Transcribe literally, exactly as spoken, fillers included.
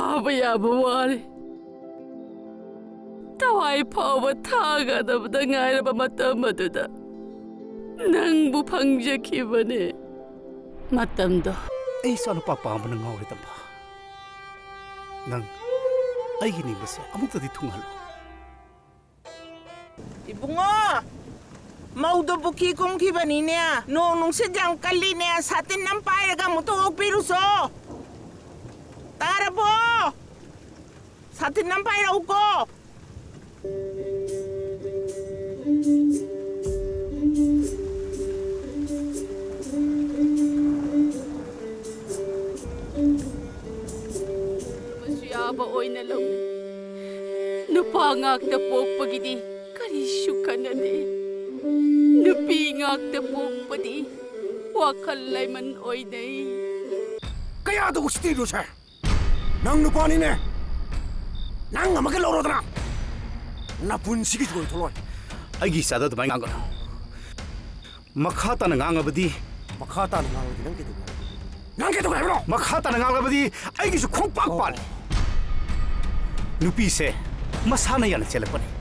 ꯐꯥꯕ ꯌꯥꯕ ꯋꯥꯔꯦ꯫ ꯊꯋꯥꯏ ꯐꯥꯎꯕ ꯊꯥꯒꯗꯕꯗ ꯉꯥꯏꯔꯕ ꯃꯇꯝ ꯑꯗꯨꯗ ꯅꯪꯕꯨ ꯐꯪꯖꯈꯤꯕꯅꯦ꯫ ꯃꯇꯝꯗꯣ ꯑꯩ ꯏꯆꯥꯅꯨꯄꯥ ꯄꯥꯝꯕꯅ ꯉꯥꯎꯔꯦ, ꯇꯝꯐꯥ꯫ ꯅꯪ ꯑꯩꯒꯤ ꯅꯤꯡꯕꯁꯦ ꯑꯃꯨꯛꯇꯗꯤ ꯊꯨꯡꯍꯜꯂꯣ꯫ ꯏꯕꯨꯡꯉꯣ, ꯃꯧꯗꯣ ꯄꯨꯈ꯭ꯔꯤ ꯀꯨꯝꯈꯤꯕꯅꯤꯅꯦ꯫ ꯅꯣꯡ ꯅꯨꯡꯁꯤꯠ ꯌꯥꯝ ꯀꯜꯂꯤꯅꯦ꯫ ꯁꯥꯇꯤꯟ ꯑꯃ ꯄꯥꯏꯔꯒ ꯑꯃꯨꯛꯇ ꯑꯣꯛꯄꯤꯔꯨꯆꯣ꯫ ꯇꯥꯔꯕꯣ? ꯁꯥꯇꯤꯟ ꯑꯃ ꯄꯥꯏꯔꯛꯎꯀꯣ꯫ ꯃꯁꯨ ꯌꯥꯕ ꯑꯣꯏꯅ ꯂꯧꯅꯩ꯫ ꯅꯨꯄꯥ ꯉꯥꯛꯇ ꯄꯣꯛꯄꯒꯤꯗꯤ ꯀꯔꯤꯁꯨ ꯀꯥꯟꯅꯗꯦ꯫ ꯅꯨꯄꯤ ꯉꯥꯛꯇ ꯄꯣꯛꯄꯗꯤ ꯋꯥꯈꯜ ꯂꯩꯃꯟ ꯑꯣꯏꯅꯩ꯫ ꯀꯌꯥꯗ ꯎꯁꯤꯠꯇ꯭ꯔꯤꯅꯣ ꯁꯦ? ꯅꯪ ꯅꯨꯄꯥꯅꯤꯅꯦ꯫ ꯅꯪ ꯑꯃꯒ ꯂꯧꯔꯣꯗꯅ꯫ ꯅꯄꯨꯟꯁꯤꯒꯤꯁꯨ ꯑꯣꯏꯊꯣꯛꯂꯣꯏ꯫ ꯑꯩꯒꯤ ꯏꯆꯥꯗ ꯑꯗꯨꯃꯥꯏꯅ ꯉꯥꯡꯒꯅꯨ꯫ ꯃꯈꯥ ꯇꯥꯅ ꯉꯥꯡꯉꯕꯗꯤ ꯃꯈꯥ ꯇꯥꯅ ꯉꯥꯡꯉꯗꯤ ꯅꯪ ꯀꯩꯗꯧꯒꯦ ꯍꯥꯏꯕꯅꯣ? ꯅꯪ ꯀꯩꯗꯧꯒꯦ ꯍꯥꯏꯕꯅꯣ? ꯃꯈꯥ ꯇꯥꯅ ꯉꯥꯡꯂꯕꯗꯤ ꯑꯩꯒꯤꯁꯨ ꯈꯣꯡꯄꯥꯛ ꯑꯣ꯫ ꯄꯥꯜꯂꯤ꯫ ꯅꯨꯄꯤꯁꯦ ꯃꯁꯥꯅ ꯌꯥꯅ ꯆꯦꯜꯂꯛꯄꯅꯤ꯫